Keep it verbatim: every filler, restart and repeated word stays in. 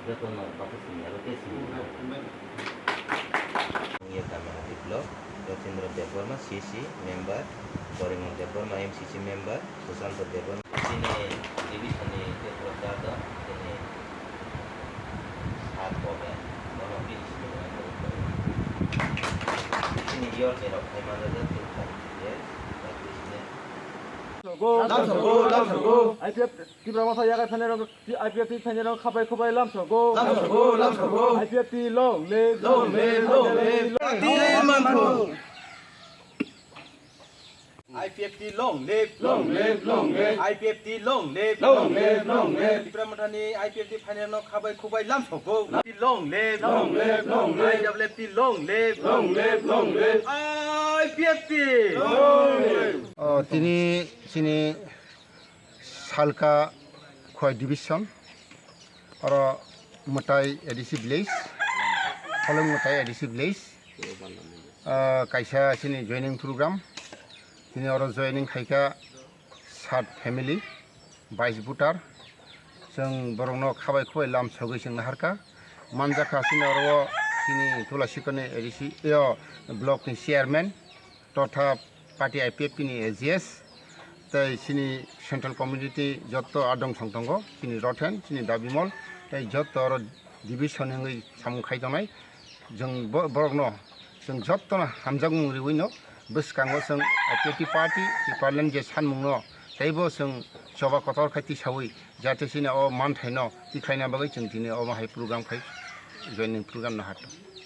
Joto no bata simi aro ke simi. Ngiya Kami Hati Block, Rajendra Debbarma, C C member, Porimal Debbarma, M C C member, Sushanta Debbarma. Chini division ni Tripura Dada, chini sir Bobe, bono bini simi. Chini yor ni rok khai manjak, chini sir, yes, yes. Lamsogo, lamsogo, lamsogo. I P F Tipra Motha yagai phainairok, I P F T phainairok khabai khubai lamsogo. Lamsogo, lamsogo. I P F T long live, long live, long live. Party mantho. I P F T long live, long live, long live. I P F T long live, long live, long live. Tipra Mothani I P F T phainairokno khabai khubai lamsogo. Long live, long live, long live. I W F T long live, long live, long live. I P F T long live. O, tini chini Salka Khowai Division, oro Mwtai A D C village, Holong Mwtai A D C village, ah, kaisa chini joining program, chini oro joining khaikha sat family, bais voter, chwng borokno khabai khubai lamsogwi chwng naharkha, manjakha chini oro chini Tulasikhani A D C, yo, block ni chairman, totha party I P F T ni A G S, tei chini central committee jotto adong song tongo, chini rothen, chini dabimol, tei jotto oro division wngwi samung khai tongnai. Chwng bo-, borokno chwng jottono hamjakmung riwino bwskango chwng I P F T party, Tipraland je sanmungno teibo chwng choba kotor khai tisawi, jate chini o manthaino tikhlaina bagwi chwng tini omo hai program khai joining program naharkha.